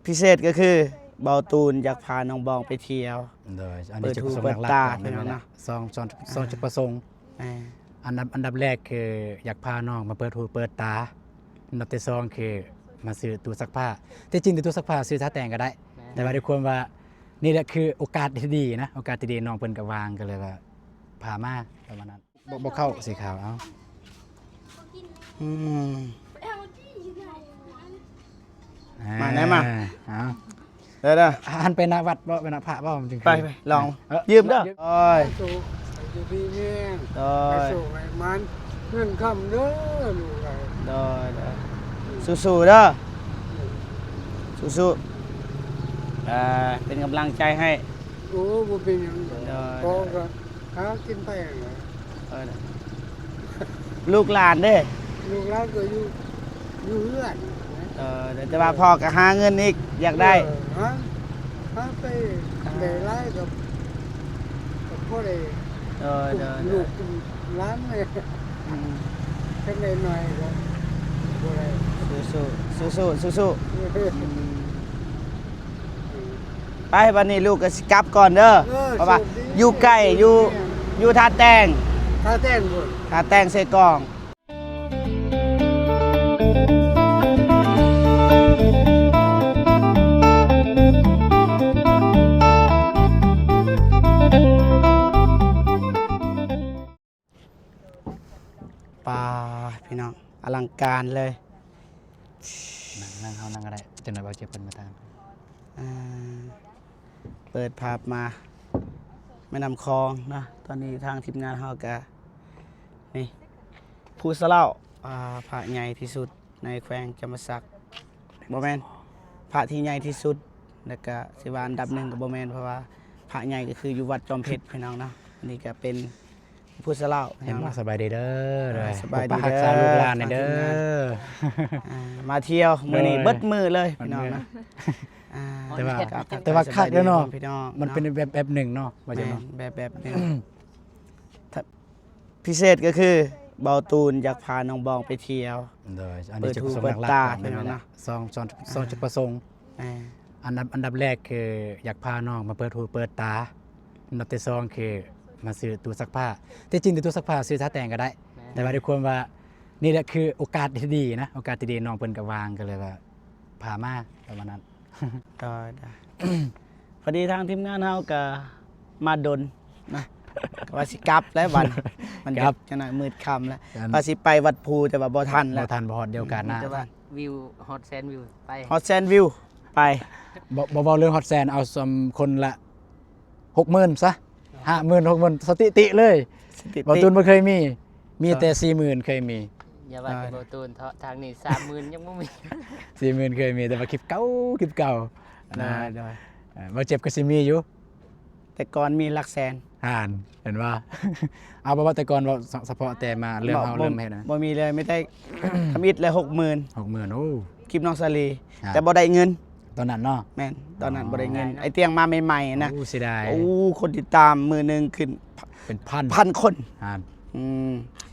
ພິເສດກໍຄື ເບົາຕູນຢາກພານ້ອງບອງໄປທ່ຽວ ໂດຍ ອັນນີ້ ເປີດຫູເປີດຕາ ພີ່ນ້ອງເນາະ ສອງ ສອງ ສອງຈຸດປະສົງ. ແມ່ນ ອັນດັບ ອັນດັບແລກຄືຢາກພານ້ອງມາເປີດຫູເປີດຕາ, ອັນດັບທີສອງຄືມາຊື້ຕູ້ຊັກຜ້າ. ທີ່ຈິງຕູ້ຊັກຜ້າຊື້ທ່າແຕ່ງກໍໄດ້ ແມ່ນ ແຕ່ວ່າດ້ວຍຄວາມວ່ານີ້ແຫຼະຄືໂອກາດທີ່ດີນະ ໂອກາດທີ່ດີ ນ້ອງເພິ່ນກໍວ່າງ ກໍເລີຍວ່າພາມາປະມານນັ້ນ. ບໍ່ ບໍ່ເຂົ້າ ສີຂາວ ເອົາ ອືມ ມາແນ່ ມາ ເອົາ ເດີໆ ຫັນໄປໜ້າວັດບໍ່ ໄປໜ້າພະບໍ່ ມັນຈຶ່ງ ໄປ ໄປ ລອງ ເອີ ຢືມເດີ ໂອ້ຍ ໃຫ້ໂຊກ ໃຫ້ຢູ່ດີມີແຮງ ໂດຍ ໃຫ້ໂຊກໃຫ້ໝານ ເງິນຄຳເດີລູກຫຼານ ໂດຍ ໂດຍ ສູ້ໆເດີ ສູ້ໆ ເອີ ເປັນກຳລັງໃຈໃຫ້ ໂອ້ ບໍ່ເປັນຫຍັງດອກ ໂດຍ ພໍ່ກໍ ຫາກິນໄປຫັ້ນແຫຼະ ເອີ ລູກຫຼານເດ້ ລູກຫຼານກໍຢູ່ ຢູ່ເຮືອນ ເອີ ແຕ່ວ່າພໍ່ກໍຫາເງິນອີກ ຢາກໄດ້ ເອີ ຫາ ຫາໄປ ອ່າ ໄດ້ຫຼາຍກໍ ກໍພໍໄດ້ ເອີ ເອີ ລູກຫຼານ ອືມ ຄັນໄດ້ໜ້ອຍກໍບໍ່ໄດ້ ສູ້ໆ ສູ້ໆ ສູ້ໆ ອືມ. ໄປ ບັດນີ້ລູກກໍຊິກັບກ່ອນເດີ ເອີ ເພາະວ່າ ໂຊກດີ ຢູ່ໃກ້ ຢູ່ ຢູ່ທ່າແຕງ ທ່າແຕງພຸ້ນ ທ່າແຕງເຊກອງ. ປາ ພີ່ນ້ອງ ອະລັງການເລີຍ ນັ່ງ ນັ່ງ ເຮົານັ່ງກໍໄດ້ ຈັກໜ້ອຍບ່າວເຈັບເພິ່ນມາທາງ ອ່າ ເປີດພາບມາແມ່ນ້ຳຂອງເນາະ ຕອນນີ້ທາງທີມງານເຮົາກໍ ນີ້ ພູສະເຫຼົ້າ ອ່າ ພະໃຫຍ່ທີ່ສຸດ ໃນແຂວງຈຳປາສັກ ບໍ່ແມ່ນ ພະທີ່ໃຫຍ່ທີ່ສຸດ ແລ້ວກະຊິວ່າອັນດັບໜຶ່ງກໍບໍ່ແມ່ນ ເພາະວ່າພະໃຫຍ່ກໍຄືຢູ່ວັດຈອມເພັດ ພີ່ນ້ອງເນາະ ອັນນີ້ກໍເປັນພູສະເຫຼົ້າ ເຫັນບໍ່ ພີ່ນ້ອງເນາະ ສະບາຍດີເດີ ອ່າ ສະບາຍດີເດີ ປົກປັກຮັກສາລູກຫຼານແດ່ເດີ ອ່າ ມາທ່ຽວມື້ນີ້ ໂດຍ ເບິດມື້ເລີຍ ພີ່ນ້ອງເນາະ ອ່າ ແຕ່ວ່າ ແຕ່ວ່າຄັກແລ້ວເນາະ ພີ່ນ້ອງ ມັນເປັນແບບ ແບບໜຶ່ງເນາະ ວ່າຈັ່ງເນາະ ແມ່ນ ແບບ ແບບໜຶ່ງ ພິເສດກໍຄື ເບົາຕູນຢາກພານ້ອງບອງໄປທ່ຽວ ໂດຍ ອັນນີ້ ເປີດຫູເປີດຕາ ພີ່ນ້ອງເນາະ ສອງ ສອງ ອ່າ ສອງຈຸດປະສົງ ແມ່ນ ອັນດັບ ອັນດັບແລກຄືຢາກພານ້ອງມາເປີດຫູເປີດຕາ, ອັນດັບທີສອງຄືມາຊື້ຕູ້ຊັກຜ້າ. ທີ່ຈິງຕູ້ຊັກຜ້າຊື້ທ່າແຕ່ງກໍໄດ້ ແມ່ນ ແຕ່ວ່າດ້ວຍຄວາມວ່ານີ້ແຫຼະຄືໂອກາດທີ່ດີນະ ໂອກາດທີ່ດີ ນ້ອງເພິ່ນກໍວ່າງ ກໍເລີຍວ່າພາມາປະມານນັ້ນ. ໂດຍ ໂດຍ ພໍດີທາງທີມງານເຮົາກໍມາດົນນະ ກໍວ່າຊິກັບແລ້ວບັດ ມັນ ກັບ ຈັກໜ້ອຍມືດຄ່ຳແລ້ວ ແມ່ນ ວ່າຊິໄປວັດພູ ແຕ່ວ່າບໍ່ທັນແລ້ວ ບໍ່ທັນ ບໍ່ຮອດ ດຽວໂອກາດໜ້າ ແຕ່ວ່າວິວຮອດແສນວິວ ໄປ ຮອດແສນວິວ ໄປ ບໍ່ ບໍ່ເວົ້າເລື່ອງຮອດແສນ ເອົາສ່ຳຄົນລະຫົກໝື່ນຊະ ຫ້າໝື່ນ ຫົກໝື່ນ ສະຖິຕິເລີຍ ສະຖິຕິ ບ່າວຕູນບໍ່ເຄີຍມີ ມີແຕ່ສີ່ໝື່ນເຄີຍມີ. ຢ່າວ່າແຕ່ ອ່າ ບ່າວຕູນເທາະ ທາງນີ້ສາມໝື່ນຍັງບໍ່ມີ ສີ່ໝື່ນເຄີຍມີ ແຕ່ວ່າຄລິບເກົ່າ ຄລິບເກົ່າ ໂດຍ ອ່າ ໂດຍ ເອີ ບ່າວເຈັບກໍຊິມີຢູ່ ແຕ່ກ່ອນມີຫຼັກແສນ ຫັ້ນ ເຫັນບໍ່? ເອົາ ບໍ່ວ່າແຕ່ກ່ອນ ເວົ້າສະ ສະເພາະແຕ່ມາເລີ່ມ ເຮົາເລີ່ມເຮັດນະ ບໍ່ມີເລີຍ ມີແຕ່ທຳອິດເລີຍ ຫົກໝື່ນ ຫົກໝື່ນ ໂອ້ ຄລິບນ້ອງສາລີ ອ່າ ແຕ່ບໍ່ໄດ້ເງິນ ຕອນນັ້ນເນາະ ແມ່ນ ຕອນນັ້ນ ອໍ ບໍ່ໄດ້ເງິນ ໄອ້ຕຽງມາໃໝ່ໆນະ ໂອ້ ເສຍດາຍ ໂອ້ ຄົນຕິດຕາມມື້ໜຶ່ງຂຶ້ນເປັນພັນ ພັນຄົນ ຫັ້ນ ອືມ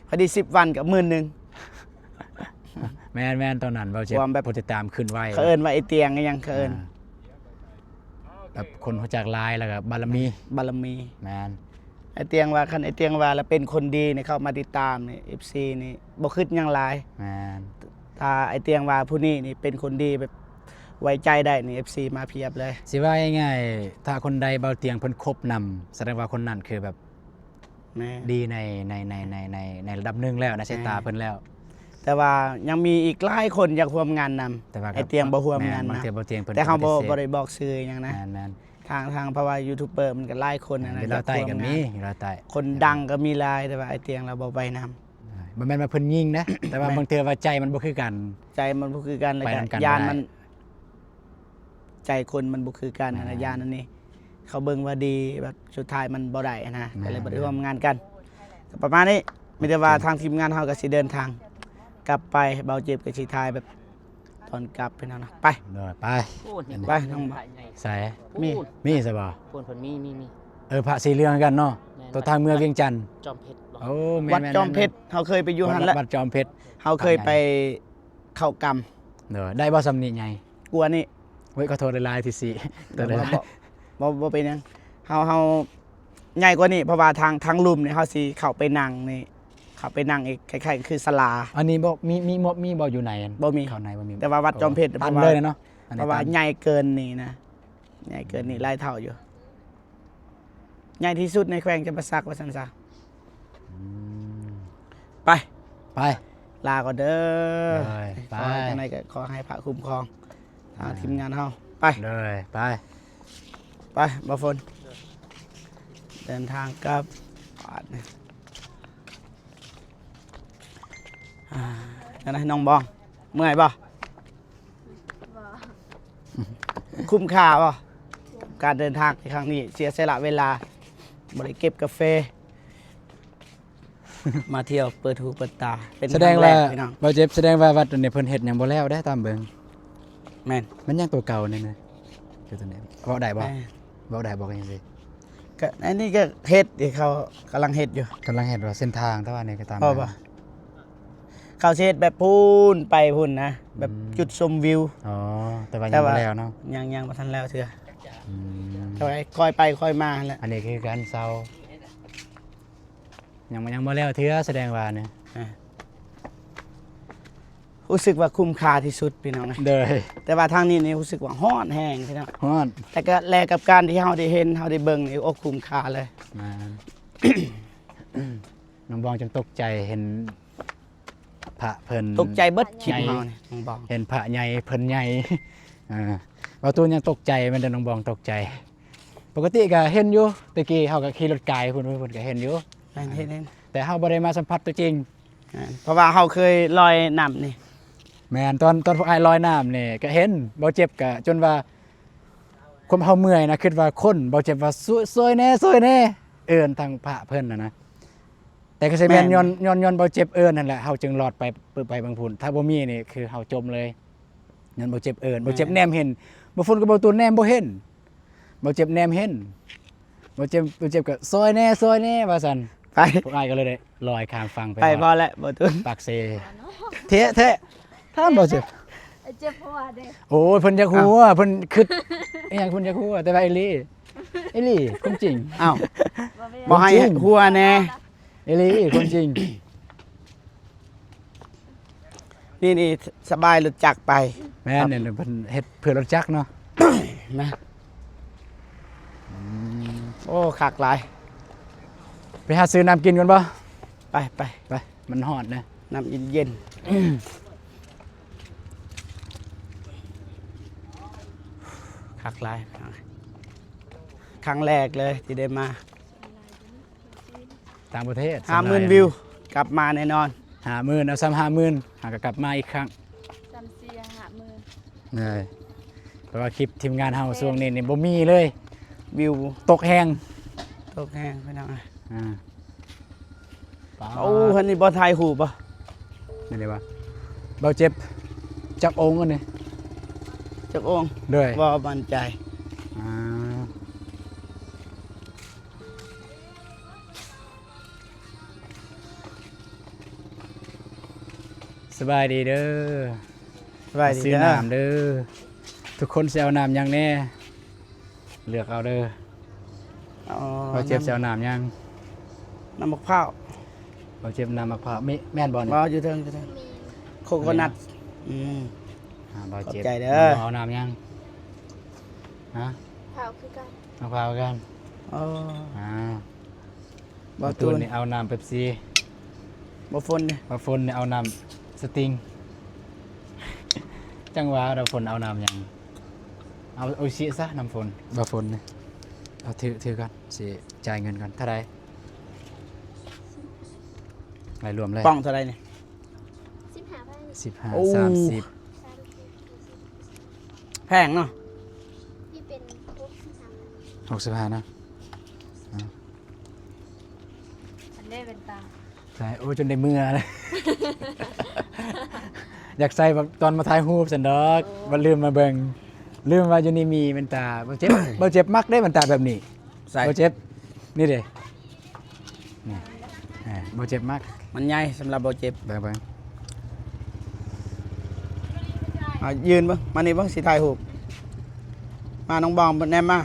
ພໍດີສິບວັນກໍໝື່ນໜຶ່ງ ແມ່ນໆ ຕອນນັ້ນເວົ້າ ຄວາມແບບ ຜູ້ຕິດຕາມຂຶ້ນໄວ ເຂົາເອີ້ນວ່າໄອ້ຕຽງອີ່ຫຍັງ ເຂົາເອີ້ນ ອ່າ ແບບຄົນຮູ້ຈັກຫຼາຍ ແລ້ວກໍບາລະມີ ບາລະມີ ແມ່ນ ໄອ້ຕຽງວ່າ ຄັນໄອ້ຕຽງວ່າລະເປັນຄົນດີນີ້ ເຂົ້າມາຕິດຕາມນີ້ ເອັຟຊີນີ້ບໍ່ຄິດຫຍັງຫຼາຍ ແມ່ນ ຖ້າໄອ້ຕຽງວ່າຜູ້ນີ້ນີ້ເປັນຄົນດີ ແບບໄວ້ໃຈໄດ້ນີ້ ເອັຟຊີມາພຽບເລີຍ ຊິວ່າງ່າຍໆ ຖ້າຄົນໃດບ່າວຕຽງເພິ່ນຄົບນຳ ສະແດງວ່າຄົນນັ້ນຄືແບບ ແມ່ນ ດີໃນ ໃນ ໃນ ໃນ ໃນ ໃນລະດັບໜຶ່ງແລ້ວ ໃນສາຍຕາ ແມ່ນ ເພິ່ນແລ້ວ ແຕ່ວ່າຍັງມີອີກຫຼາຍຄົນຢາກຮ່ວມງານນຳ ແຕ່ວ່າ ໄອ້ຕຽງບໍ່ຮ່ວມງານນຳ ແມ່ນ ບາງເທື່ອບ່າວຕຽງເພິ່ນ ແຕ່ເຮົາບໍ່ ບໍ່ໄດ້ບອກຊື່ຫຍັງນະ ແມ່ນໆ ທາງ ທາງ ເພາະວ່າຢູທູບເບີມັນກໍຫຼາຍຄົນນະ ແມ່ນ ຢູ່ລາວໃຕ້ກໍມີ ຢູ່ລາວໃຕ້ ຄົນດັງກໍມີຫຼາຍ ແຕ່ວ່າໄອ້ຕຽງລາວບໍ່ໄປນຳ ອ່າ ບໍ່ແມ່ນວ່າເພິ່ນຍິງເດ້ ແຕ່ວ່າ ແມ່ນ ບາງເທື່ອວ່າໃຈມັນບໍ່ຄືກັນ ໃຈມັນບໍ່ຄືກັນ ແລ້ວກໍຢ້ານມັນ ໃຈຄົນມັນບໍ່ຄືກັນຫັ້ນນະ ອ່າ ຢ້ານອັນນີ້ ເຂົາເບິ່ງວ່າດີ ແບບສຸດທ້າຍມັນບໍ່ໄດ້ຫັ້ນນະ ແມ່ນ ກໍເລີຍບໍ່ໄດ້ຮ່ວມງານກັນ ກໍປະມານນີ້ ມີແຕ່ວ່າ ໂອເຄ ທາງທີມງານເຮົາກໍຊິເດີນທາງກັບໄປ ບ່າວເຈັບກໍຊິຖ່າຍແບບຕອນກັບ ພີ່ນ້ອງນະ ໄປ ໂດຍ ໄປ ໂອ້ ໄປ ນ້ອງ ໃສ ມີ ມີໃສບໍ່ ພຸ້ນ ເພິ່ນມີ ມີ ມີ ເອີ ພະສີເຫຼືອງກັນເນາະ ແມ່ນ ຕົວທາງເມືອງວຽງຈັນ ວັດຈອມເພັດບໍ່ ໂອ້ ແມ່ນໆ ວັດຈອມເພັດ ເຮົາເຄີຍໄປຢູ່ຫັ້ນແຫຼະ ວັດຈອມເພັດ ເຮົາເຄີຍໄປເຂົ້າກຳ ໂດຍ ໄດ້ບໍ່ ສ່ຳນີ້ໃຫຍ່ ກວ່ານີ້ ໂອ້ຍ ຂໍໂທດຫຼາຍໆ ທີ່ຊິ ບໍ່ ບໍ່ ບໍ່ເປັນຫຍັງ. ເຮົາ ເຮົາໃຫຍ່ກວ່ານີ້ ເພາະວ່າທາງ ທາງລຸ່ມນີ້ ເຮົາຊິເຂົ້າໄປນັ່ງນີ້ ເຂົ້າໄປນັ່ງອີກ ຄ້າຍໆຄືສາລາ. ອັນນີ້ບໍ່ ມີ ມີ ມີບໍ່ຢູ່ໃນ ບໍ່ມີ ເຂົ້າໃນບໍ່ມີ. ແຕ່ວ່າວັດຈອມເພັດ ເພາະວ່າ ຕັນເລີຍເນາະ ອັນນີ້ ເພາະວ່າ ຕັນ ໃຫຍ່ເກີນນີ້ນະ ໃຫຍ່ເກີນນີ້ຫຼາຍເທົ່າຢູ່. ໃຫຍ່ທີ່ສຸດໃນແຂວງຈຳປາສັກວ່າຊັ້ນຊະ. ອືມ ໄປ ໄປ ລາກ່ອນເດີ. ໄປ ຂໍໃຫ້ ຈັ່ງໃດກໍຂໍໃຫ້ພະຄຸ້ມຄອງ ອ່າ ອ່າ ທີມງານເຮົາ. ໄປ ເດີ ໄປ ໄປ ບໍ່ຝົນ ເດີນທາງກັບ. ອ່າ ຈັ່ງໃດນ້ອງບອງ ເມື່ອຍບໍ່? ບໍ່. ຄຸ້ມຄ່າບໍ່ກັບການເດີນທາງໃນຄັ້ງນີ້? ເສຍສະຫຼະເວລາ ບໍ່ໄດ້ເກັບກາເຟ ມາທ່ຽວເປີດຫູເປີດຕາ ເປັນ ສະແດງວ່າ ຄັ້ງແລກພີ່ນ້ອງ. ບໍ່ເຈັບ ສະແດງວ່າວັດອັນນີ້ເພິ່ນເຮັດຫຍັງບໍ່ແລ້ວເດ້ ຕາມເບິ່ງ. ແມ່ນ. ມັນຍັງຕົວເກົ່ານີ້ນະ ຄືຕົວນີ້ ເວົ້າໄດ້ບໍ່? ແມ່ນ. ເວົ້າໄດ້ບໍ່? ກໍຈັ່ງຊີ້ ກໍອັນນີ້ກໍເຮັດ ເຂົາກຳລັງເຮັດຢູ່ ກຳລັງເຮັດວ່າເສັ້ນທາງ ແຕ່ວ່ານີ້ກໍຕາມ ພໍບໍ່? ເຂົາຊິເຮັດແບບພຸ້ນໄປພຸ້ນນະ ແບບ ອືມ ຈຸດຊົມວິວ. ອໍ ແຕ່ວ່າຍັງບໍ່ແລ້ວເນາະ? ຍັງ ຍັງບໍ່ທັນແລ້ວເທື່ອ. ອືມ ແຕ່ວ່າຄ່ອຍໄປຄ່ອຍມາຫັ້ນແຫຼະ. ອັນນີ້ຄືການເຊົ່າ ຍັງ ຍັງບໍ່ແລ້ວເທື່ອ ສະແດງວ່ານີ້ ອ່າ ຮູ້ສຶກວ່າຄຸ້ມຄ່າທີ່ສຸດພີ່ນ້ອງ. ໂດຍ ແຕ່ວ່າທາງນີ້ນີ້ຮູ້ສຶກວ່າຮ້ອນແຮງພີ່ນ້ອງ ຮ້ອນ ແຕ່ກໍແລກັບການທີ່ເຮົາໄດ້ເຫັນ ເຮົາໄດ້ເບິ່ງນີ້ ໂອ້ ຄຸ້ມຄ່າເລີຍ. ແມ່ນ. ນ້ອງບອງຈົນຕົກໃຈ ເຫັນພະເພິ່ນ ຕົກໃຈເບິດຄລິບເຮົານີ້ ນ້ອງບອງ ເຫັນພະໃຫຍ່ເພິ່ນໃຫຍ່. ອ່າ ເວົ້າຕູນຍັງຕົກໃຈ ແມ່ນແຕ່ນ້ອງບອງຕົກໃຈ. ປົກກະຕິກໍເຫັນຢູ່ ແຕ່ກີ້ເຮົາກໍຂີ່ລົດກາຍພຸ້ນ ເພິ່ນກໍເຫັນຢູ່. ແມ່ນ ເຫັນ ເຫັນ ແຕ່ເຮົາບໍ່ໄດ້ມາສຳຜັດຕົວຈິງ. ແມ່ນ ເພາະວ່າເຮົາເຄີຍລອຍນ້ຳນີ້. ແມ່ນ ຕອນ ຕອນພວກອ້າຍລອຍນ້ຳນີ້ກໍເຫັນ ບໍ່ເຈັບກໍຈົນວ່າ ຄວາມເຮົາເມື່ອຍນະ ຄິດວ່າຄົນ ບໍ່ເຈັບວ່າ ຊ່ວຍ ຊ່ວຍແດ່ ຊ່ວຍແດ່ ເອີ້ນທາງພະເພິ່ນຫັ້ນນະ. ແຕ່ກໍຊິແມ່ນ ແມ່ນ ຍ້ອນ ຍ້ອນ ຍ້ອນບໍ່ເຈັບເອີ້ນຫັ້ນແຫຼະ ເຮົາຈຶ່ງລອດໄປ ໄປເບິ່ງພຸ້ນ. ຖ້າບໍ່ມີນີ້ຄືເຮົາຈົມເລີຍ ຍ້ອນບໍ່ເຈັບເອີ້ນ ບໍ່ເຈັບແນມເຫັນ. ບໍ່ຝົນກັບບໍ່ຕູນແນມບໍ່ເຫັນ ບໍ່ເຈັບແນມເຫັນ ບໍ່ເຈັບ ບໍ່ເຈັບກໍ ຊ່ອຍແດ່ ຊ່ອຍແດ່ ວ່າຊັ້ນ. ໄປ ພວກອ້າຍກໍເລີຍໄດ້ລອຍຂ້າມຝັ່ງໄປ ໄປພໍແລ້ວບໍ່ຕູນ ປາກເຊ. ແທ້ ແທ້ ຖາມບໍ່ເຈັບ ເຈັບຫົວເດ້. ໂອ້ຍ ເພິ່ນຢາກຫົວ ເພິ່ນຄິດອີ່ຫຍັງ ເພິ່ນຢາກຫົວ ແຕ່ວ່າອີ່ຫຼີ ອີ່ຫຼີ ຄວາມຈິງ. ອ້າວ ບໍ່ໃຫ້ຫົວແດ່. ອີ່ຫຼີ ຄວາມຈິງ. ນີ້ ນີ້ ສະບາຍລົດຈັກໄປ. ແມ່ນ ນີ້ເພິ່ນເຮັດເພື່ອລົດຈັກເນາະ. ແມ່ນ. ອືມ ໂອ້ ຄັກຫຼາຍ. ໄປຫາຊື້ນ້ຳກິນກ່ອນບໍ່? ໄປ ໄປ ໄປ ມັນຮ້ອນເດ້. ນ້ຳເຢັນໆ ຄັກຫຼາຍ. ຄັ້ງແລກເລີຍທີ່ໄດ້ມາ ຕ່າງປະເທດ. ຫ້າໝື່ນວິວ ກັບມາແນ່ນອນ. ຫ້າໝື່ນ ເອົາຊ້ຳຫ້າໝື່ນ ຫາກໍກັບມາອີກຄັ້ງ. ຊ້ຳສີ່ຫ້າໝື່ນ ເອີຍ. ແປວ່າຄລິບທີມງານເຮົາຊ່ວງນີ້ນີ້ບໍ່ມີເລີຍ ວິວຕົກແຮງ ຕົກແຮງພີ່ນ້ອງ. ອ່າ ໂອ້ ອັນນີ້ບໍ່ຖ່າຍຮູບບໍ່? ແມ່ນບໍ່? ບໍ່ເຈັບ ຈັກອົງອັນນີ້ ຈັກອົງ? ໂດຍ ບໍ່ໝັ້ນໃຈ. ອ່າ ສະບາຍດີເດີ ສະບາຍດີ ຊື້ນ້ຳເດີ. ທຸກຄົນຊິເອົານ້ຳຫຍັງແດ່? ເລືອກເອົາເດີ. ອໍ ບ່າວເຈັບຊິເອົານ້ຳຫຍັງ? ນ້ຳໝາກພ້າວ. ບ່າວເຈັບນ້ຳໝາກພ້າວ ມີ ແມ່ນບໍ່ນີ້? ບໍ່ ຢູ່ເທິງ ຢູ່ເທິງ ໂຄໂຄນັດ. ອືມ ອ່າ ບ່າວເຈັບ ຂອບໃຈເດີ. ເອົານ້ຳຫຍັງ? ຮະ? ພ້າວຄືກັນ. ໝາກພ້າວຄືກັນ. ອໍ ອ່າ ບ່າວຕູນນີ້ເອົານ້ຳເປັບຊີ. ບ່າວຝົນນີ້ ບ່າວຝົນນີ້ເອົານ້ຳສະຕິງ. ຈັ່ງຫວະ ບ່າວຝົນເອົານ້ຳຫຍັງ? ເອົາໂອອິຊິຊະ ນ້ຳຝົນ. ບ່າວຝົນນີ້ ເອົາຖື ຖືກ່ອນ ຊິຈ່າຍເງິນກ່ອນ. ເທົ່າໃດ? ລາຍລວມເລີຍ ປ່ອງເທົ່າໃດນີ້? ສິບຫ້າ ໂອ້ ສາມສິບ ສາມສິບ ແພງເນາະ. ນີ້ເປັນຫົກສິບຫ້າ ຫົກສິບຫ້າເນາະ. ອ່າ ອັນນີ້ເປັນຕາ ໃສ່ ໂອ້ຍ ຈົນໄດ້ເມື່ອເລີຍ. ຢາກໃສ່ແບບຕອນມາຖ່າຍຮູບຊັ້ນດອກ. ໂອ້ ບັດລືມມາເບິ່ງ ລືມວ່າຢູ່ນີ້ມີແວ່ນຕາ. ບໍ່ເຈັບ ບໍ່ເຈັບມັກເດ້ແວ່ນຕາແບບນີ້. ໃສ່ ບໍ່ເຈັບ ນີ້ເດ້ ນີ້ ເອີ ບໍ່ເຈັບມັກ. ມັນໃຫຍ່ສຳລັບບໍ່ເຈັບ. ເບິ່ງ ເບິ່ງ ເອົາຢືນເບິ່ງ ມານີ້ເບິ່ງ ຊິຖ່າຍຮູບ. ມາ ນ້ອງບອງ ແນມມາ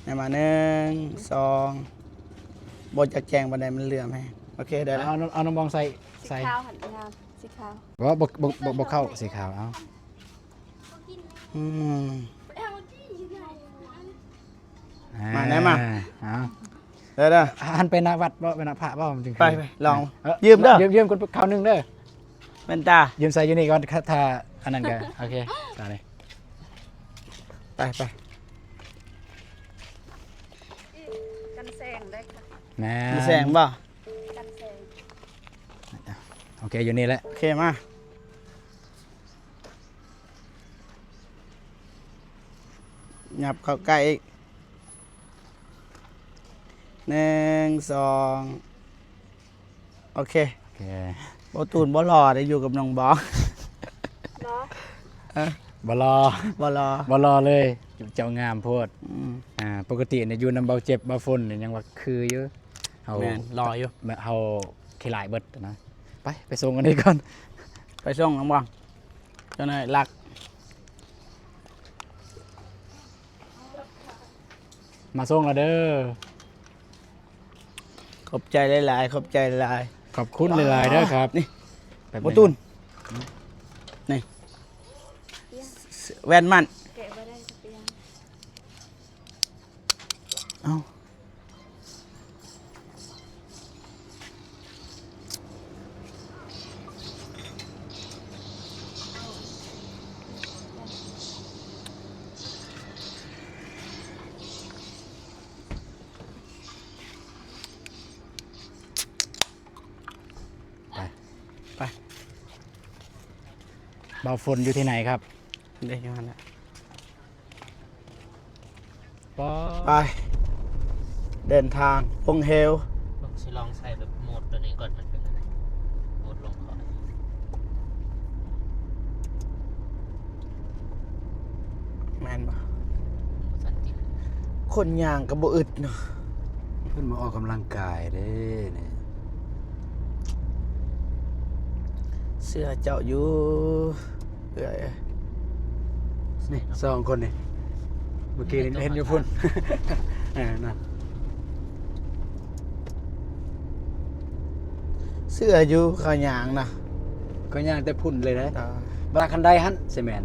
ແນມມາ ໜຶ່ງ ສອງ ບໍ່ຈັກແຈ້ງປານໃດ ມັນເຫຼືອມແຮງ. ໂອເຄ ໄດ້ແລ້ວ. ເອົາ ເອົານ້ອງບອງໃສ່ ໃສ່ ສີຂາວຫັ້ນງາມ ສີຂາວ. ບໍ່ ບໍ່ ບໍ່ ບໍ່ ບໍ່ເຂົ້າ ສີຂາວ ເອົາ. ອືມ ມາແນ່ມາ ເອົາ ເດີໆ ຫັນໄປໜ້າວັດບໍ່ ໄປໜ້າພະບໍ່ ມັນຈຶ່ງ ໄປ ໄປ ລອງ ເອີ ຢືມເດີ ຢືມ ຢືມກ່ອນຄາວໜຶ່ງເດີ ແວ່ນຕາ ຢືມໃສ່ຢູ່ນີ້ກ່ອນ ຖ້າ ຖ້າອັນນັ້ນກໍ ໂອເຄ ຕານີ້ ໄປ ໄປ ກັນແສງໄດ້ຄ່ະ ແມ່ນ ກັນແສງບໍ່ ກັນແສງ ໂອເຄ ຢູ່ນີ້ແຫຼະ ໂອເຄ ມາ ຫຍັບເຂົ້າໃກ້ອີກ ໜຶ່ງ ສອງ ໂອເຄ ໂອເຄ ບໍ່ຕູນບໍ່ຫຼໍ່ໄດ້ຢູ່ກັບນ້ອງບອງ ຫຼໍ່ ເອີ ບໍ່ຫຼໍ່ ບໍ່ຫຼໍ່ ບໍ່ຫຼໍ່ເລີຍ ເຈົ້າງາມໂພດ ອືມ ອ່າ ປົກກະຕິນີ້ຢູ່ນຳເບົາເຈັບເບົາຝົນນີ້ຍັງວ່າຄືຢູ່ ເຮົາ ແມ່ນ ຫຼໍ່ຢູ່ ເຮົາຂີ້ຫຼາຍເບິດນະ ໄປ ໄປສົ່ງອັນນີ້ກ່ອນ ໄປສົ່ງນ້ອງບອງ ເຈົ້າໜ້າທີ່ລັກ ມາສົ່ງແລ້ວເດີ ຂອບໃຈຫຼາຍໆ ຂອບໃຈຫຼາຍໆ ຂອບຄຸນຫຼາຍໆເດີຄັບ ນີ້ ແປັບໜຶ່ງ ບໍ່ຕູນ ນີ້ ແວ່ນມັນ ແກະບໍ່ໄດ້ສັກຢ່າງ ເອົ້າ ໄປ ໄປ ບ່າວຝົນຢູ່ທີ່ໃນຄັບ? ເດ້ ຢູ່ຫັ້ນແຫຼະ. ໄປ ເດີນທາງລົງເຫວ. ເບິ່ງ ຊິລອງໃສ່ແບບໂໝດຕົວນີ້ກ່ອນ ມັນເປັນຈັ່ງໃດ ໂໝດລົງເຄາະ ແມ່ນບໍ່? ບໍ່ທັນຕິດ ຄົນຍ່າງກໍບໍ່ອຶດເນາະ ເພິ່ນມາອອກກຳລັງກາຍເດ້ນີ້ ເຊື່ອເຈົ້າຢູ່. ເອື້ອຍ ນີ້ສອງຄົນນີ້ ເມື່ອກີ້ນີ້ເຫັນຢູ່ພຸ້ນ ເອີ ນັ້ນ ເຊື່ອຢູ່ເຂົາຍ່າງນະ ເຂົາຍ່າງແຕ່ພຸ້ນເລີຍເດ້ ອ່າ ບາດຄັນໄດຫັ້ນ ຊິແມ່ນ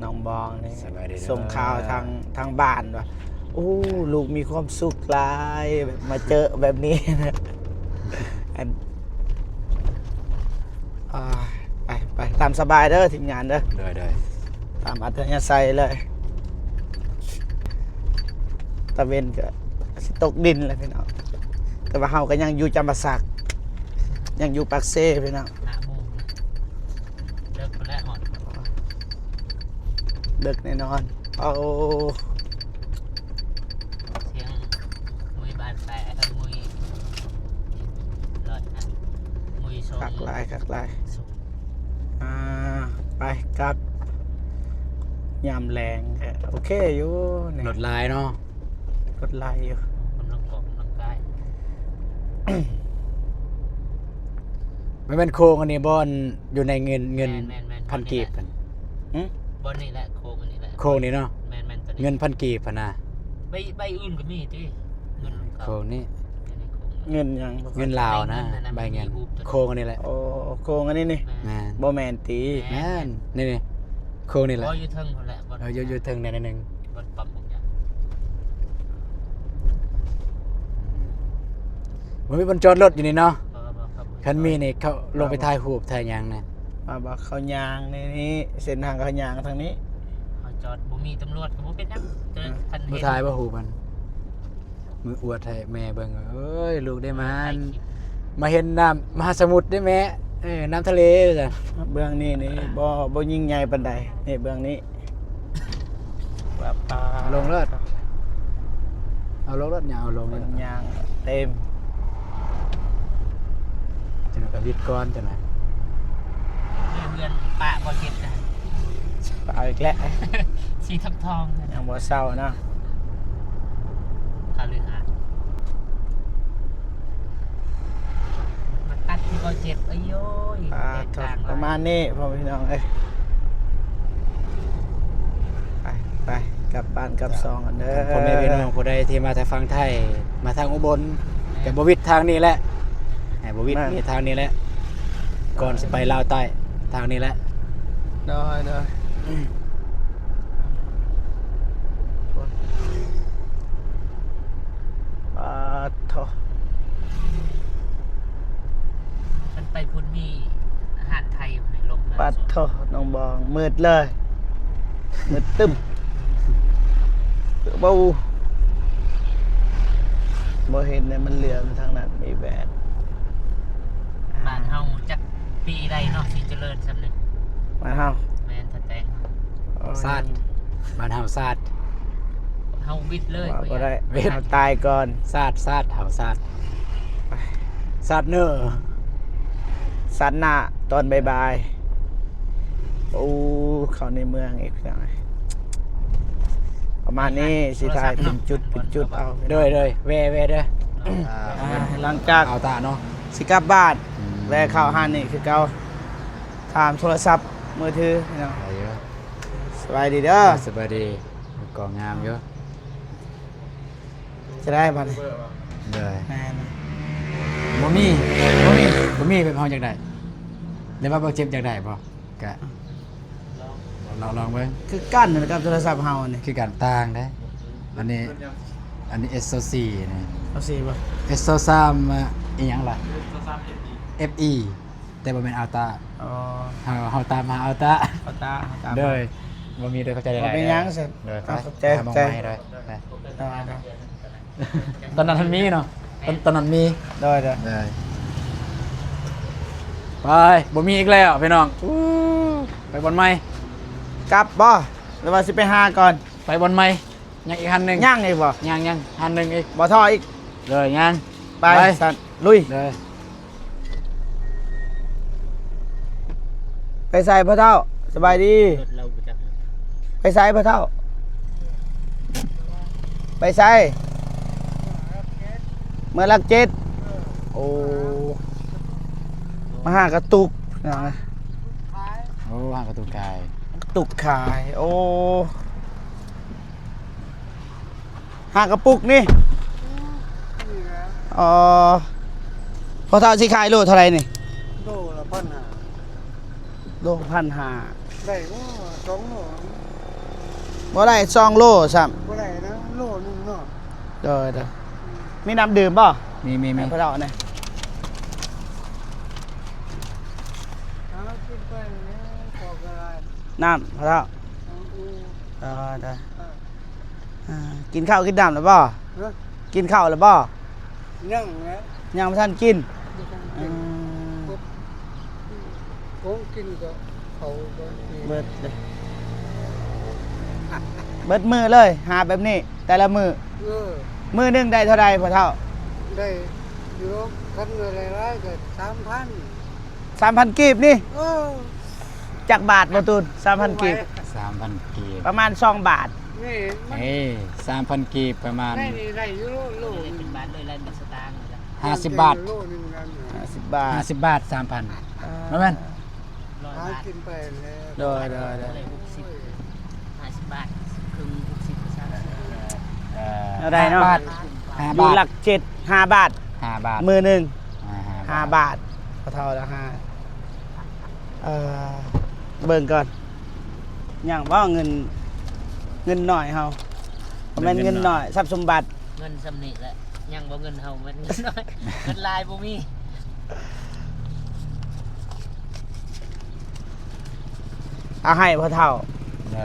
ນ້ອງບອງນີ້ ສະບາຍດີເດີ ສົ່ງຂ່າວທາງ ທາງບ້ານວ່າ ໂອ້ ລູກມີຄວາມສຸກຫຼາຍ ແບບມາເຈີແບບນີ້ ອັນ ອ່າ ໄປ ໄປ ຕາມສະບາຍເດີທີມງານເດີ ໂດຍ ໂດຍ ຕາມອັດທະຍາໄສເລີຍ ຕາເວັນກໍຊິຕົກດິນແລ້ວພີ່ນ້ອງ ແຕ່ວ່າເຮົາກໍຍັງຢູ່ຈຳປາສັກ ຍັງຢູ່ປາກເຊພີ່ນ້ອງ ຫ້າໂມງ ເລິກພຸ້ນແຫຼະຮອດ ເລິກແນ່ນອນ ເອົາ ສຽງມຸຍບ້ານແປ ເອີ ມຸຍ ລອດນະ ມຸຍຊົງ ຄັກຫຼາຍ ຄັກຫຼາຍ ຊົງ ອ່າ ໄປກັບ ຍາມແລງ ເອີ ໂອເຄຢູ່ນີ້ ລົດຫຼາຍເນາະ ລົດຫຼາຍຢູ່ ກຳລັງອອກກຳລັງກາຍ ມັນແມ່ນໂຄງອັນນີ້ບໍ່ ຢູ່ໃນເງິນ ເງິນ ແມ່ນໆໆ ພັນກີບ ບໍ່ນີ້ແຫຼະ ຫັ້ນ ຫຶ? ບໍ່ນີ້ແຫຼະ ໂຄງອັນນີ້ແຫຼະ ໂຄງນີ້ເນາະ ແມ່ນໆ ຕົວນີ້ ເງິນພັນກີບຫັ້ນນະ ໃບ ໃບອື່ນກໍມີຕິ ເງິນ ໂຄງນີ້ ອັນນີ້ໂຄງ ເງິນຫຍັງ? ເງິນລາວນະ ໃບເງິນ ໃບເງິນ ໂຄງອັນນີ້ແຫຼະ ໂອ້ ໂຄງອັນນີ້ນີ້ ແມ່ນ ບໍ່ແມ່ນຕິ ແມ່ນ ແມ່ນ ນີ້ໆ ໂຄງນີ້ແຫຼະ ບໍ່ ຢູ່ເທິງພຸ້ນແຫຼະ ບໍ່ ເອີ ຢູ່ ຢູ່ເທິງແດ່ໜ້ອຍໜຶ່ງ ບໍ່ປ້ຳບໍ່ຫຍັງ ອືມ ບໍ່ມີບ່ອນຈອດລົດຢູ່ນີ້ເນາະ ບໍ່ ບໍ່ ຄັນມີນີ້ເຂົາລົງໄປຖ່າຍຮູບຖ່າຍຫຍັງນະ ບໍ່ ບໍ່ ເຂົາຍ່າງນີ້ ນີ້ ເສັ້ນທາງເຂົາຍ່າງທາງນີ້ ເຮົາຈອດ ບໍ່ມີຕຳຫຼວດກໍບໍ່ເປັນຫຍັງ ແຕ່ຄັນເຫັນ ບໍ່ຖ່າຍບໍ່ຮູບມັນ ມືອວດໃຫ້ແມ່ເບິ່ງ ເອີຍ ລູກໄດ້ມາ ຖ່າຍຄລິບ ມາເຫັນນ້ຳມະຫາສະໝຸດເດ້ແມ່ ເອີ ນ້ຳທະເລວ່າຊັ້ນ ເບື້ອງນີ້ນີ້ ບໍ່ ບໍ່ຍິ່ງໃຫຍ່ປານໃດ ນີ້ເບື້ອງນີ້ ວ່າປາ ເອົາລົງເລີດ ເອົາລົງເລີດ ຍ່າງເອົາລົງເລີດ ຍ່າງເຕັມ ຈັ່ງນັ້ນກໍວິດກ່ອນ ຈັ່ງນັ້ນ ເຮືອນປະບໍ່ເຮັດນະ ປະເອົາອີກແລ້ວ ສີທອງທອງ ຍັງບໍ່ເຊົາເນາະ ຄະລືຫາດ ມາຕັດທີ່ເຂົາເຈັບ ໂອ້ຍ ອ່າ ເດີນທາງ ປະມານນີ້ ພໍ່ແມ່ພີ່ນ້ອງເອີຍ. ບ້ານກັບຊ່ອງກັນເດີ. ພໍ່ແມ່ພີ່ນ້ອງຜູ້ໃດທີ່ມາທາງຝັ່ງໄທ ມາທາງອຸບົນ ແມ່ນ ກະບໍ່ວິດທາງນີ້ແຫຼະ ໃຫ້ບໍ່ວິດ ແມ່ນ ນີ້ທາງນີ້ແຫຼະ ກ່ອນຊິໄປລາວໃຕ້ ທາງນີ້ແຫຼະ. ໂດຍ ໂດຍ. ອືມ ປາດໂທ້ ຄັນໄປພຸ້ນມີຮ້ານໄທຢູ່ໃນລົງ ປາດໂທ້ ນ້ອງບອງ ມືດເລີຍ ມືດຕຶ້ມ ບໍ່ ບໍ່ເຫັນເລີຍ ມັນເຫຼືອມທາງນັ້ນ ມີແບບ ບ້ານເຮົາຈັກປີໃດເນາະ ຊິຈະເລີນຊ່ຳນີ້ ບ້ານເຮົາ ແມ່ນ ຖ້າແຕ່ງ ໂອ້ຍ ຊາດ ບ້ານເຮົາຊາດ ເຮົາວິດເລີຍ ເວົ້າບໍ່ໄດ້ ເຮົາຕາຍກ່ອນ ຊາດ ຊາດ ເຮົາຊາດ ຊາດເນີ ຊາດໜ້າຕອນບ່າຍໆ. ໂອ້ ເຂົ້າໃນເມືອງອີກ ພີ່ນ້ອງເອີຍ ປະມານນີ້ ຊິຖ່າຍເປັນຈຸດເປັນຈຸດເອົາ. ໂດຍ ໂດຍ ແວ່ ແວ່ເດີ ອ່າ ຫຼັງຈາກເອົາຕາເນາະ ຊິກັບບ້ານ ອືມ ແວ່ເຂົ້າຮ້ານນີ້ຄືເກົ່າ ຖາມໂທລະສັບມືຖື ພີ່ນ້ອງ ໄດ້ຢູ່. ສະບາຍດີເດີ ສະບາຍດີ ກໍງາມຢູ່. ຈະໄດ້ບັດນີ້ ໂດຍ ແມ່ນ ບໍ່ມີ ບໍ່ມີ ບໍ່ມີແບບເຮົາຢາກໄດ້ ຫຼືວ່າບໍ່ເຈັບຢາກໄດ້ບໍ່ ກະລອງ ລອງເບິ່ງ ຄືກັນກັບໂທລະສັບເຮົານີ້ ຄືກັນ ຕ່າງເດ້ ອັນນີ້ ອັນນີ້ ເອັສຊາວສີ່ນີ້ ຊາວສີ່ບໍ່ ເອັສຊາວສາມ ອີຫຍັງລະ ເອັຟອີ ແຕ່ບໍ່ແມ່ນອັລຕາ ອໍ ເຮົາ ເຮົາຕາມຫາອັລຕາ ອັລຕາ ເຮົາຕາມ ໂດຍ ບໍ່ມີ ໂດຍ ເຂົ້າໃຈຫຼາຍໆ ບໍ່ເປັນຫຍັງ ໂດຍ ຂອບໃຈ ໄປຫາໝ່ອງໃໝ່ ໂດຍ ໄປ ຕອນນັ້ນມັນມີເນາະ ຕອນ ຕອນນັ້ນມີ ໂດຍ ໂດຍ ໂດຍ ໄປ ບໍ່ມີອີກແລ້ວພີ່ນ້ອງ ອູ້ ໄປບ່ອນໃໝ່ ກັບບໍ່ ຫຼືວ່າຊິໄປຫາກ່ອນ ໄປບ່ອນໃໝ່ ຍັງອີກຫັ້ນໜຶ່ງ ຍັງອີກບໍ່ ຍັງ ຍັງຫັ້ນໜຶ່ງອີກ ບໍ່ທໍ້ອີກ ເລີຍ ຍັງ ໄປ ໄປ ຊັ້ນ ລຸຍ ເລີຍ. ໄປໃສພໍ່ເຖົ້າ? ສະບາຍດີ. ໄປໃສພໍ່ເຖົ້າ? ໄປໃສ? ເມືອຫຼັກເຈັດ. ໂອ້ ມາຫາກະຕຸກ. ໂອ້ ຫາກະຕຸກຂາຍ. ຕຸກຂາຍ. ໂອ້ ຫາກະປຸກນີ້. ອໍ ພໍ່ເຖົ້າຊິຂາຍໂລເທົ່າໃດນີ້? ໂລລະພັນຫ້າ. ໂລພັນຫ້າ. ໄດ້ບໍ່ສອງໂລ? ບໍ່ໄດ້ສອງໂລຊ້ຳ. ບໍ່ໄດ້ນະ ໂລໜຶ່ງເນາະ. ໂດຍ ໂດຍ. ມີນ້ຳດື່ມບໍ່? ມີ ມີ ໃຫ້ພໍ່ເຖົ້າແດ່. ເອົາກິນໄປແລ້ວ ພໍກະໄດ້. ນ້ຳ ພໍ່ເຖົ້າ. ເອີ ໂດຍ ໂດຍ. ອ່າ ກິນເຂົ້າກິນນ້ຳແລ້ວບໍ່? ຮະ? ກິນເຂົ້າແລ້ວບໍ່? ຍັງແຫຼະ ຍັງບໍ່ທັນກິນ. ບໍ່ທັນກິນ. ອືມ ຂອງກິນກະເຂົາກະເບິດເລີຍ ເບິດມື້ເລີຍ ຫາແບບນີ້ແຕ່ລະມື້. ເອີ ມື້ໜຶ່ງໄດ້ເທົ່າໃດພໍ່ເຖົ້າ? ໄດ້ຢູ່ ຄັນວ່າຫຼາຍໆກະສາມພັນ. ສາມພັນກີບນີ້. ເອີ ຈັກບາດບໍ່ຕູນ? ສາມພັນກີບ. ສາມພັນກີບ ປະມານສອງບາດ. ແມ່ນ ເອີ ສາມພັນກີບປະມານ ໄດ້ນີ້ໄດ້ຢູ່ໂລ ໂລໜຶ່ງ ເປັນບາດເລີຍ ໄລ່ເປັນສະຕາງເລີຍ. ຫ້າສິບບາດ. ໂລໜຶ່ງນັ້ນ ຫ້າສິບບາດ. ຫ້າສິບບາດ ສາມພັນ. ອ່າ ບໍ່ແມ່ນ ຮ້ອຍບາດ. ຫາກິນໄປແລ້ວ. ໂດຍ ໂດຍ ໂດຍ. ຫົກສິບ ຫ້າສິບບາດ ເຄິ່ງ ຫົກສິບ ສາມສິບ. ເອີ ແນວໃດເນາະ? ຫ້າບາດ ຫ້າບາດ. ຢູ່ຫຼັກເຈັດ ຫ້າບາດ. ຫ້າບາດ ມື້ໜຶ່ງ. ອ່າ ຫ້າບາດ ຫ້າບາດ ພໍເທົ່າລະຫ້າ. ເອີ ເບິ່ງກ່ອນ ຍັງບໍ່ເງິນ ເງິນໜ້ອຍເຮົາ ບໍ່ແມ່ນເງິນໜ້ອຍ ຊັບສົມບັດ. ເງິນຊ່ຳນີ້ແຫຼະ ຍັງບໍ່ເງິນເຮົາ ແມ່ນເງິນໜ້ອຍ ເງິນຫຼາຍບໍ່ມີ. ເອົາໃຫ້ພໍ່ເຖົ້າ. ເອີ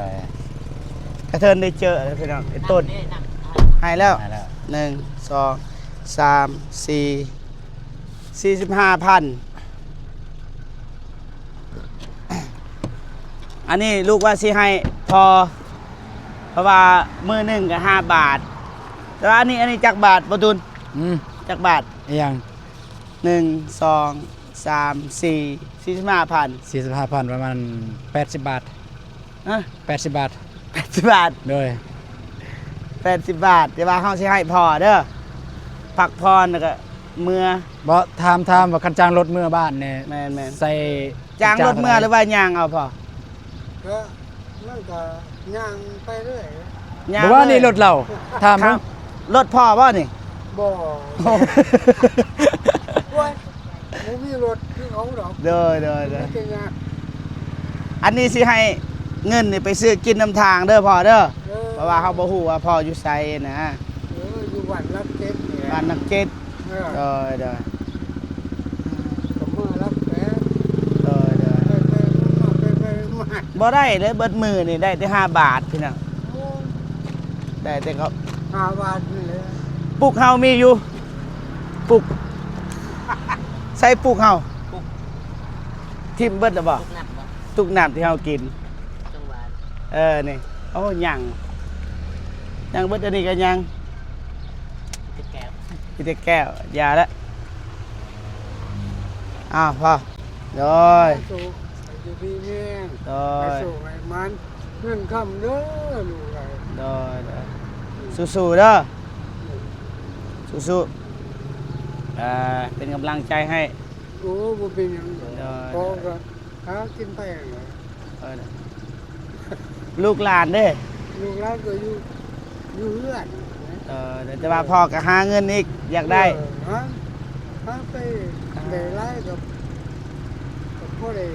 ກະເທີນໄດ້ເຈີແລ້ວພີ່ນ້ອງ ໄອ້ຕົ້ນ. ໃຫ້ແລ້ວ ໃຫ້ແລ້ວ. ໜຶ່ງ ສອງ ສາມ ສີ່ ສີ່ສິບຫ້າພັນ. ອັນນີ້ລູກວ່າຊິໃຫ້ພໍ່ ເພາະວ່າມື້ໜຶ່ງກະຫ້າບາດ. ແຕ່ວ່າອັນນີ້ ອັນນີ້ຈັກບາດ ບໍ່ຕຸນ? ອືມ ຈັກບາດ? ອີຫຍັງ? ໜຶ່ງ ສອງ ສາມ ສີ່ ສີ່ສິບຫ້າພັນ. ສີ່ສິບຫ້າພັນ ປະມານແປດສິບບາດ. ຮະ? ແປດສິບບາດ. ແປດສິບບາດ. ໂດຍ ແປດສິບບາດ ແຕ່ວ່າເຮົາຊິໃຫ້ພໍ່ເດີ ພັກຜ່ອນແລ້ວກະເມືອ. ບໍ່ ຖາມ ຖາມວ່າຄັນຈ້າງລົດເມືອບ້ານນີ້ ແມ່ນໆ ໃສ່ ຈ້າງລົດເມືອ ຫຼືວ່າຍ່າງເອົາພໍ່? ກະ ມັນກະຍ່າງໄປເລື້ອຍ. ຍ່າງ ບໍ່ວ່ານີ້ ເລີຍ ລົດເຮົາ ຖາມເບິ່ງ ລົດພໍ່ບໍ່ນີ້? ບໍ່ ໂອ້ຍ ບໍ່ມີລົດຄືເຂົາດອກ ໂດຍ ໂດຍ ໂດຍ ມີແຕ່ຍ່າງ ອັນນີ້ຊິໃຫ້ເງິນນີ້ໄປຊື້ກິນນຳທາງເດີພໍ່ເດີ ເອີ ເພາະວ່າເຮົາບໍ່ຮູ້ວ່າພໍ່ຢູ່ໃສນະ ເອີ ຢູ່ບ້ານຫຼັກເຈັດນີ້ແຫຼະ ບ້ານຫຼັກເຈັດ ເອີ ໂດຍ ໂດຍ ກໍເມືອລັກແປດ ໂດຍ ໂດຍ ໄປໆມາໆ ໄປໆມາໆ ບໍ່ໄດ້ເລີຍ ເບິດມື້ນີ້ໄດ້ແຕ່ຫ້າບາດພີ່ນ້ອງ ໂອ້ ໄດ້ແຕ່ເຂົາ ຫ້າບາດນີ້ແຫຼະ ປຸກເຮົາມີຢູ່ ປຸກ ໃສ່ປຸກເຮົາ ປຸກ ຖິ້ມເບິດແລ້ວບໍ່? ຕຸກນ້ຳບໍ່? ຕຸກນ້ຳທີ່ເຮົາກິນ ຈັງຫວານ ເອີ ນີ້ ໂອ້ ຍັງ ຍັງເບິດ ອັນນີ້ກໍຍັງ ມີແຕ່ແກ້ວ ມີແຕ່ແກ້ວ ຢ່າລະ ອ້າວ ພໍ ໂດຍ ໃຫ້ໂຊກ ໃຫ້ຢູ່ດີມີແຮງ ໂດຍ ໃຫ້ໂຊກໃຫ້ໝານ ເງິນຄຳເດີລູກຫຼານ ໂດຍ ໂດຍ ສູ້ໆເດີ ອືມ ສູ້ໆ ອ່າ ເປັນກຳລັງໃຈໃຫ້ ໂອ້ ບໍ່ເປັນຫຍັງດອກ ໂດຍ ພໍ່ກໍຫາກິນໄປຫັ້ນແຫຼະ ເອີ ລູກຫຼານເດ້? ລູກຫຼານກໍຢູ່ ຢູ່ເຮືອນ ເອີ ແຕ່ວ່າພໍ່ກໍຫາເງິນອີກ ຢາກໄດ້ ເອີ ຫາ ຫາໄປ ອ່າ ໄດ້ຫຼາຍກໍ ກໍພໍໄດ້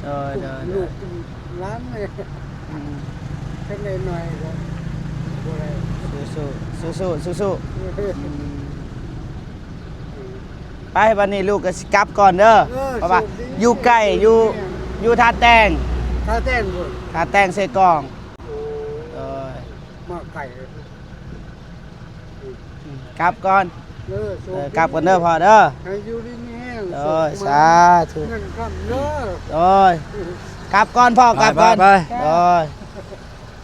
ໂດຍ ໂດຍ ລູກຫຼານແດ່ ອືມ ຄັນໄດ້ໜ້ອຍກໍບໍ່ໄດ້ ສູ້ໆ ສູ້ໆ ສູ້ໆ ອືມ ໄປ ບັດນີ້ລູກກໍຊິກັບກ່ອນເດີ ເອີ ເພາະວ່າ ໂຊກດີ ຢູ່ໃກ້ ຢູ່ ຢູ່ທ່າແຕງ ທ່າແຕງພຸ້ນ ທ່າແຕງເຊກອງ ໂອ້ ໂດຍ ມາໄກເລີຍ ກັບກ່ອນ ເອີ ໂຊກດີ ເອີ ກັບກ່ອນເດີພໍ່ເດີ ໃຫ້ຢູ່ດີມີແຮງ ໂດຍ ໂຊກໝານ ສາທຸ ເງິນຄຳເດີ ໂດຍ ກັບກ່ອນພໍ່ ໄປ ກັບກ່ອນ ໄປ ໂດຍ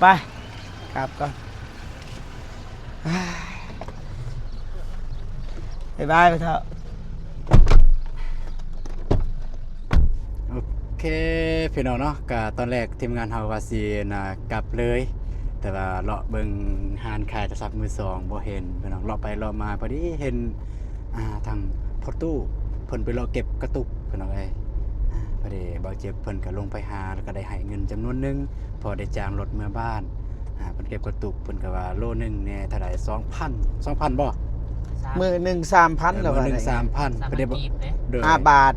ໄປ ກັບກ່ອນ ບາຍບາຍພໍ່ເຖົ້າ ໂອເຄ ພີ່ນ້ອງເນາະ ກະຕອນແລກທີມງານເຮົາວ່າຊິ ນະ ກັບເລີຍ ແຕ່ວ່າເລາະເບິ່ງຮ້ານຂາຍໂທລະສັບມືສອງບໍ່ເຫັນ ພີ່ນ້ອງ ເລາະໄປເລາະມາ ພໍດີເຫັນ ອ່າ ທາງພໍ່ຕູ້ເພິ່ນໄປເລາະເກັບກະຕຸກ ພີ່ນ້ອງເອີຍ ອ່າ ພໍດີບ່າວເຈັບເພິ່ນກໍລົງໄປຫາ ແລ້ວກໍໄດ້ໃຫ້ເງິນຈຳນວນໜຶ່ງ ພໍໄດ້ຈ້າງລົດເມືອບ້ານ ອ່າ ເພິ່ນເກັບກະຕຸກ ເພິ່ນກໍວ່າໂລໜຶ່ງແດ່ເທົ່າໃດ ສອງພັນ ສອງພັນບໍ່? ສາມ ມື້ໜຶ່ງສາມພັນ ເອີ ແລ້ວວ່າ ມື້ໜຶ່ງສາມພັນ ສາມພັນ ພໍດີ ກີບເດ້ ໂດຍ ຫ້າບາດ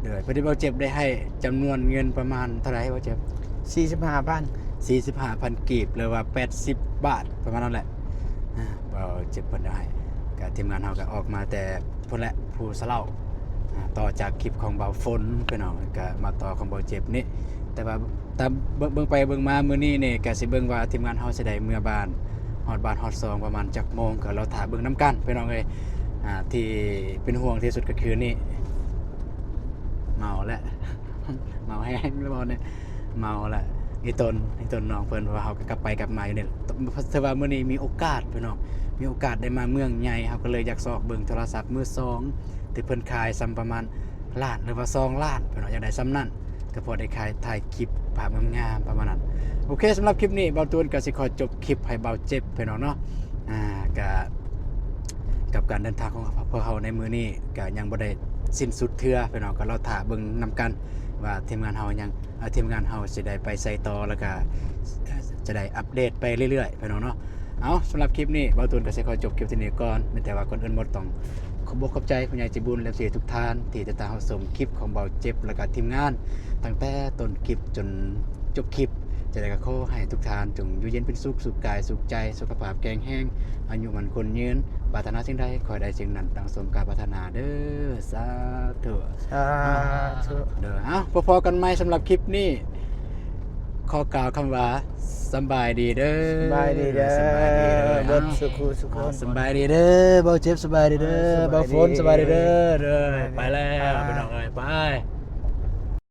ໂດຍ ພໍດີບ່າວເຈັບໄດ້ໃຫ້ຈຳນວນເງິນປະມານເທົ່າໃດບ່າວເຈັບ? ສີ່ສິບຫ້າພັນ ສີ່ສິບຫ້າພັນກີບ ຫຼືວ່າແປດສິບບາດ ປະມານນັ້ນແຫຼະ ອ່າ ບ່າວເຈັບເພິ່ນໄດ້ໃຫ້ ກະທີມງານເຮົາກໍອອກມາແຕ່ ພຸ້ນແຫຼະ ພູສະເຫຼົ້າ ອ່າ ຕໍ່ຈາກຄລິບຂອງບ່າວຝົນ ພີ່ນ້ອງ ກໍມາຕໍ່ຂອງບ່າວເຈັບນີ້ ແຕ່ວ່າຕາມເບິ່ງ ເບິ່ງໄປເບິ່ງມາມື້ນີ້ນີ້ ກໍຊິເບິ່ງວ່າທີມງານເຮົາຊິໄດ້ເມືອບ້ານ ຮອດບ້ານຮອດຊ່ອງປະມານຈັກໂມງ ກໍລໍຖ້າເບິ່ງນຳກັນ ພີ່ນ້ອງເອີຍ ອ່າ ທີ່ເປັນຫ່ວງທີ່ສຸດກໍຄືນີ້ ເມົາແລ້ວ ເມົາແຮງແລ້ວບໍ່ນີ້ ເມົາແລ້ວ ອີຕົນ ອີຕົນນ້ອງເພິ່ນ ເພາະວ່າເຮົາກໍກັບໄປກັບມາຢູ່ນີ້ ຖືວ່າມື້ນີ້ມີໂອກາດ ພີ່ນ້ອງ ມີໂອກາດໄດ້ມາເມືອງໃຫຍ່ ເຮົາກໍເລີຍຢາກຊອກເບິ່ງໂທລະສັບມືສອງ ທີ່ເພິ່ນຂາຍຊ່ຳປະມານລ້ານ ຫຼືວ່າສອງລ້ານ ພີ່ນ້ອງ ຢາກໄດ້ຊ່ຳນັ້ນ ກໍພໍໄດ້ຂາຍ ຖ່າຍຄລິບພາບງາມໆ ປະມານນັ້ນ. ໂອເຄ ສຳລັບຄລິບນີ້ ບ່າວຕູນກໍຊິຂໍຈົບຄລິບໃຫ້ບ່າວເຈັບ ພີ່ນ້ອງເນາະ ອ່າ ກະ ກັບການເດີນທາງຂອງພວກເຮົາໃນມື້ນີ້ ກະຍັງບໍ່ໄດ້ສິ້ນສຸດເທື່ອ ພີ່ນ້ອງ ກໍລໍຖ້າເບິ່ງນຳກັນວ່າທີມງານເຮົາຍັງ ເອີ ທີມງານເຮົາຊິໄດ້ໄປໃສຕໍ່ ແລ້ວກະ ເອີ ຈະໄດ້ອັບເດດໄປເລື້ອຍໆ ພີ່ນ້ອງເນາະ. ເອົາ ສຳລັບຄລິບນີ້ ບ່າວຕູນກໍຊິຂໍຈົບຄລິບທີ່ນີ້ກ່ອນ ມີແຕ່ວ່າກ່ອນອື່ນໝົດຕ້ອງຂອບອົກຂອບໃຈຜູ້ໃຫຍ່ໃຈບຸນ ແລະ ເອັຟຊີ ທຸກທ່ານທີ່ຕິດຕາມຮັບຊົມຄລິບຂອງບ່າວເຈັບ ແລະກະທີມງານ ຕັ້ງແຕ່ຕົ້ນຄລິບຈົນຈົບຄລິບ. ຈັ່ງໃດກໍຂໍໃຫ້ທຸກທ່ານຈົ່ງຢູ່ເຢັນເປັນສຸກ ສຸກກາຍສຸກໃຈ ສຸຂະພາບແຂງແຮງ ອາຍຸໝັ້ນຂວັນຍືນ ປາດຖະໜາສິ່ງໃດຂໍໃຫ້ໄດ້ສິ່ງນັ້ນ ດັ່ງສົມການປາດຖະໜາເດີ ສາທຸ ສາທຸ ເດີ. ເອົາ ພໍກັນໃໝ່ສຳລັບຄລິບນີ້ ຂໍກ່າວຄຳວ່າ ສຳບາຍດີເດີ ສຳບາຍດີເດີ ເບິດສຸຂູສຸຄົນ ສຳບາຍດີເດີ ບ່າວເຈັບ ສຳບາຍດີເດີ ເອີ ສຳບາຍດີ ບ່າວຝົນ ສຳບາຍດີເດີ ເດີ ສຳບາຍດີ ໄປແລ້ວ ເອີ ພີ່ນ້ອງເອີຍ ໄປ.